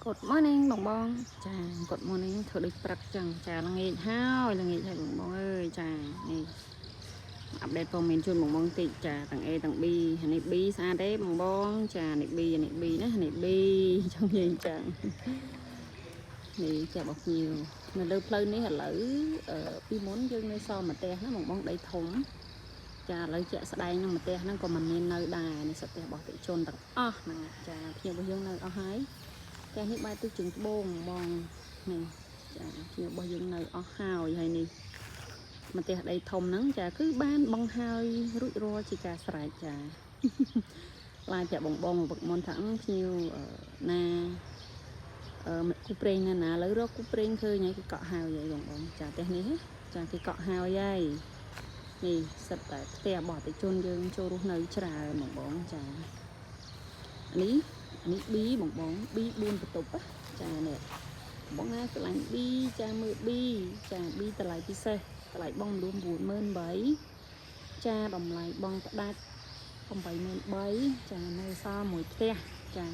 Good morning បងបងចា Good morning ធ្វើដូចព្រឹកចឹងចាល្ងាចហើយល្ងាចហើយបងបងអើយចានេះ update ព័ត៌មានជូនបងបងតិចចាទាំង A ទាំង B អានេះ B ស្អាតទេបងបងចានេះ B អានេះ B ណានេះ B ចង់និយាយចឹងនេះចារបស់ភ្ញៀវនៅលើផ្លូវនេះឥឡូវអឺពីមុនយើងនៅសល់មួយផ្ទះណាបងបងដីធំចាឥឡូវជាក់ស្ដែងនឹងមួយផ្ទះហ្នឹងក៏មិនមាននៅដែរនេះសុទ្ធផ្ទះរបស់តិជនទាំងអស់ហ្នឹងចាភ្ញៀវរបស់យើងនៅអស់ហើយផ្ទះនេះបែរទៅជើងត្បូងបងនេះចាភ្ញៀវរបស់យើងនៅអស់ហើយហើយនេះ មកផ្ទះដីធំហ្នឹងចាគឺបានបង្ហើយរួចរាល់ជាការស្រេចចា ឡាយប្រាប់បងបងមកវឹកមុនថាអឺភ្ញៀវអឺណាអឺគូប្រេងណាណាឥឡូវរកគូប្រេងឃើញហើយគេកក់ហើយហើយបងបងចាផ្ទះនេះណាចាគេកក់ហើយហើយនេះសិតតែផ្ទះរបស់អតិជនយើងចូលរស់នៅច្រើនបងបងចានេះនេះ B បងបង B 4បន្ទប់ណាចានេះបងណាស្រឡាញ់ B ចាមើល B ចា B តម្លៃពិសេសតម្លៃបងរួម98000ចាតម្លៃបងផ្ដាច់83000ចានៅសល់មួយផ្ទះចា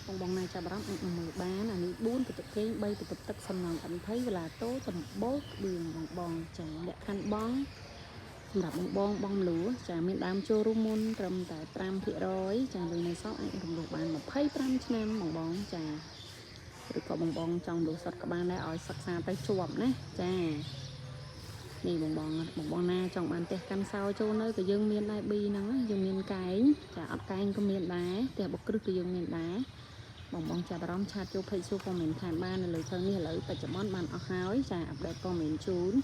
បងបងណាចាប់អារម្មណ៍អាចមកមើលបានអានេះ4បន្ទប់គេង3បន្ទប់ទឹកសំណង់ N20 វឡាតូដំបូលក្បឿងបងបងចាលក្ខខណ្ឌបងសម្រាប់បងបងបងមលួចាមានដើមចូលរួមមុនត្រឹមតែ5%ចាលុយនៅសល់អាចរំលោះបាន25ឆ្នាំបងបងចាឬក៏បងបងចង់លួសុតក៏បានដែរឲ្យសិក្សាទៅជាប់ណាចានេះបងបងបងបងណាចង់បានផ្ទះកាន់សោចូលនៅក៏យើងមានដែរ B ហ្នឹងណាយើងមានកែងចាអត់កែងក៏មានដែរផ្ទះបុគ្រឹះក៏យើងមានដែរបងបងចាប់អារម្មណ៍ chat ចូល page សួរព័ត៌មានថែមបាននៅលើផ្លូវនេះឥឡូវបច្ចុប្បន្នបានអស់ហើយចា update ព័ត៌មានជូន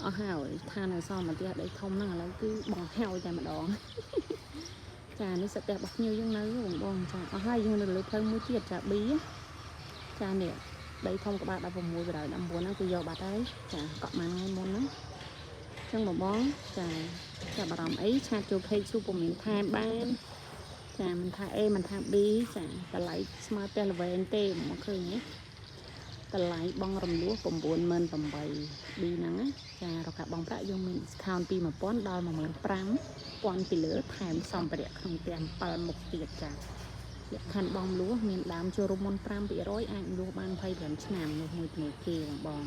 អស់ហើយថានៅសល់មួយផ្ទះដីធំហ្នឹងឥឡូវគឺបងហើយតែម្ដង ចានេះសិតផ្ទះរបស់ភ្ញៀវយើងនៅបងបងចាអស់ហើយយើងនៅលើផ្លូវមួយទៀតចា B ចានេះដីធំក្បាល16បណ្ដោយ19ហ្នឹងគឺយកបាត់ហើយចាកក់មួយថ្ងៃមុនហ្នឹងចឹងបងបងចាចាប់អារម្មណ៍អី chat ចូល page សួរព័ត៌មានថែមបានចាមិនថា A មិនថា B ចាតម្លៃស្មើផ្ទះល្វែងទេមកឃើញទេតម្លៃបងរំលោះ98000 B ហ្នឹងណាចារកកាបងប្រាក់យើងមាន discount ពី1000ដល់15000ពីលើថែមសម្ភារៈក្នុងផ្ទះ7មុខទៀតចាលក្ខខណ្ឌបងលួសមានដើមចូលរួមមុន5%អាចលួសបាន25ឆ្នាំនោះមួយធនាគារបងបង